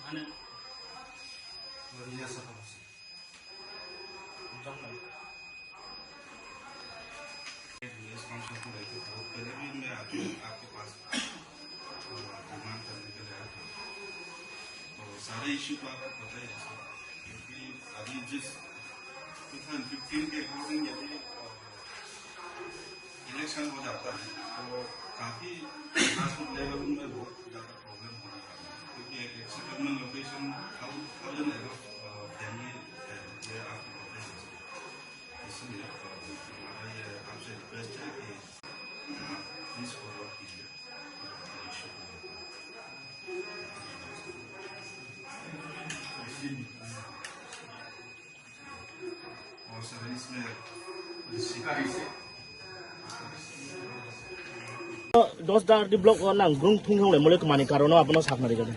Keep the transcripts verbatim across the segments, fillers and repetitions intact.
ये सब है। ये पाँच सौ को लेके बहुत पहले भी मैं आपके, आपके पास, अ, डिमांड करने के लिए आया था। तो सारे इशू तो आपको पता ही है सर, क्योंकि अभी जिस टू थाउजेंड फिफ्टीन के अकॉर्डिंग यदि, अ, इलेक्शन हो जाता है तो काफ़ी ग्रासरूट लेवल में बहुत ज़्यादा प्रॉब्लम होने वाला है, क्योंकि एक, एक settlement location thousand above family है, ये आपको पता ही है। इसलिए, अ, हमारा ये आपसे रिक्वेस्ट है कि आप प्लीज फॉरवर्ड कीजिए। Dos dar di block o nang grung thung thung le mole kmani karon o abono sakna rijak.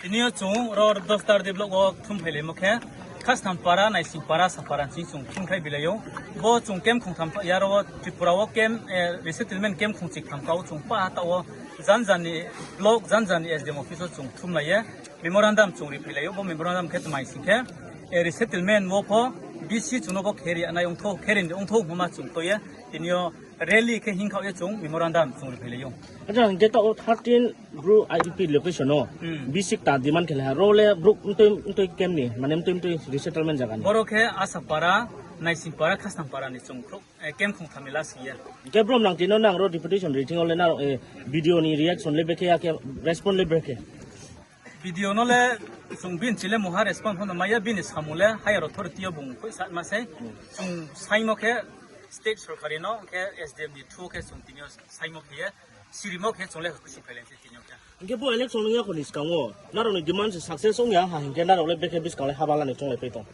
Tini o chung ro dos dar di block o thum phai le mokhe Khastham para, Naising para, Sapara sing chung thum khai bilai o. Bo chung kem khung tham ya ro Tripura o kem, eh, resettlement kem khung chik tham ka o chung pa ta o jan jan ni block jan jan ni S D M office o chung thum lai ye. Memorandum chung ri phai lai o, bo memorandum khe tmai sing khe, eh, resettlement wo pho B C chung no bo kheri anai ongtho, kheri ni ongtho homa chung to ye, tini o rally khe hing khao ye chung memorandum chung ri phai lai o. Acha, hingke ta o thirteen bru I D P location o, Hmm. B C ta demand khe lai ha, ro le bru mtoi, mtoi kem ni, mane mtoi, mtoi resettlement jaga ni. Boro khe Asapara, Naisingpara, Khasnampara ni chung khro, eh, kem khung thamila sing ye. Hingke bro nang tino nang ro deputation ri thing o le na, eh, video ni reaction le bekhe ya khe respond le bekhe. Video no le chwng bini chile muha respond phano maya, bini samung le higher authority o bung koi sa ma sai. Chwng saimo khe state sorkari no, hwnkhe S D M ni through khe chwng tini o saimo khe ye, sirimo khe chwng le kusi phailai se tini o khe. Hingke bo election wngya khoni swkango, narokni demand se success wngya ha hingke narok le bekhe bwskango le habala ni chonglai pai tong.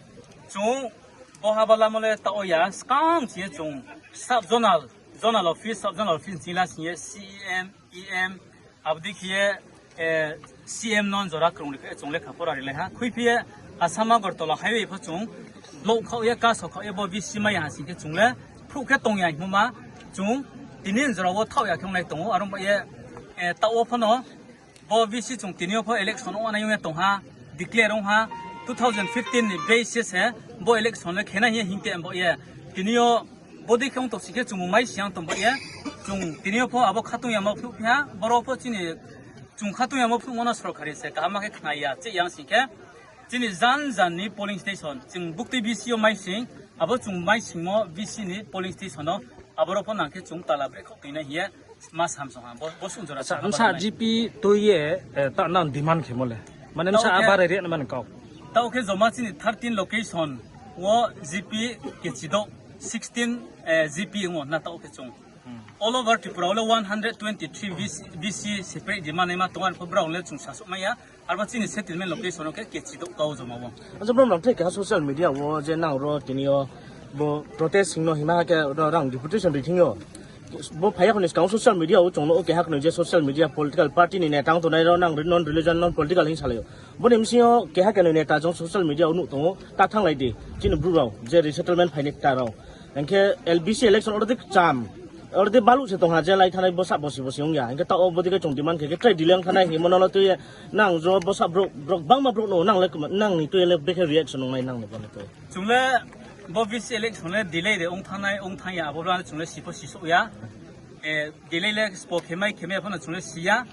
Chwng bo habala mo le ta oya, swkang si ye chwng sub zonal, zonal office, sub zonal office ni la si ye C E M, E M, abdi khiye, eh, C M non jora kwrwngni khe chwng lekha pora rilai ha. Khwi phiye Assam Agartala highway pho chwng block khao ye, kaso khao ye, bo V C maya ha sing khe chwng le phru khe tong ya hima chwng tini jora o thao ya khe wngnai tongo. Aro ba ye, eh, ta o phano bo V C chwng tini o pho election o nai wngnai tong ha, declare wng ha, two thousand fifteen ni basis he bo election le khena hiye hingte bo ye tini o Bodi khe wng tong si khe chwng mai siyang tong ba ye. Chwng tini o pho abo khatung yama phunuk phiya, boro pho chini chwng khatung yama phunuk mano sorkari se kaham ma khe khna ya, che yang sing khe chini jan jan ni polling station, chwng bukti B C o mai sing, abo chwng mai singmo V C ni polling station o, aboro pho nang khe chwng tala bre khok twi na hiye ma sam song ha, bo, bo sung jora Acha, sa wngsa habari mai. G P twi ye, eh, ta nan demand khe mole. Mane wngsa Tao khe abar area na man kau. Tao khe joma chini thirteen location o G P kechidok sixteen, eh, G P wngo na tao khe chwng. Hmm. All over Tripura o le one hundred twenty-three V C, V C separate di manai ma tongo, arpho brao le chwng sasuk maya, arbo chini settlement location o khe kechidok kao joma o. Acha, bro, nang thai keha social media o je nang ro tini o bo protest hingno hima khe ro rang deputation ri thing yo. Bo phaiya khoni swkang social media o chwngno o keha khoni je social media political party ni neta wng tongnai ro nang non religion non political hin salaio. Boni bisingo keha kenoi neta jong social media o nuk tongo, ta thanglai di chini bru rao je resettlement phaini ta rao. Hingkhe L B C election oro de cham, oro de balu se tongha je lai thanai bosa bosi bosi wngya. Hingkhe ta o bodi khe chwng demand khe khe trai delay wng thanai hinwi mono twi nang jo bosa brok, brok bangma brok no nang le nang ni twi le bekhe reaction wngnai nang ni boni twi. Chwng le bo V C election le delay de wng thanai wng thangya abo le chwng le sipo sisok ya. Eh, delay le spo khemai khemai phano chwng le siya.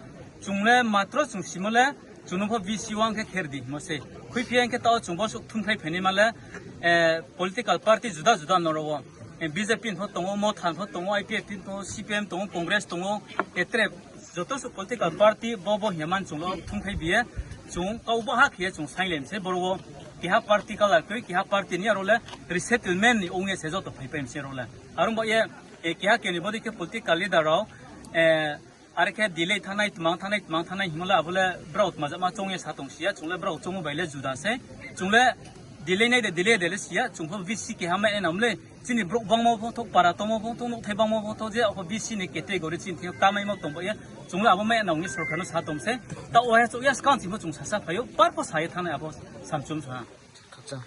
Chwng le matro chwng simo le chwng no pho V C wang khe kher di mo se. Khwi phiya khe tao chwng bo suk thum khai pheni male, eh, political party juda juda no ro. Eh, B J P pho tongo, Motha pho tongo, I P F T tongo, C P M tongo, Congress tongo, eh, tre joto suk political party bo bo hima chwng lo thum khai biye. Chwng kau bo ha khiye chwng sailem se boro wo. Kiha party kalar koi, kiha party ni aro le resettlement ni ong ye se joto phai phai se ro le. Aro bo ye, eh, kiha keni bodi khe political leader rao, eh, Are khe delay thanai, tmang thanai, tmang thanai himole abole brao tmajak ma chong ye sa tong siya, chwng le brao chongmo bai le juda se. Chwng le delay nai de, delay de le siya, chwng pho V C keha ma enam le, chini brok bangma pho thok, para tongma pho thok, nokthai bangma pho thok, je abo V C ni category chini thik ta mai ma tong ba ya, chwng le abo ma enam ni sorkar no sa tong se. Ta o ya chok ya skang chini pho chwng sa sa phaio, par pho sa ye thanai abo samchum sa. Khakchang.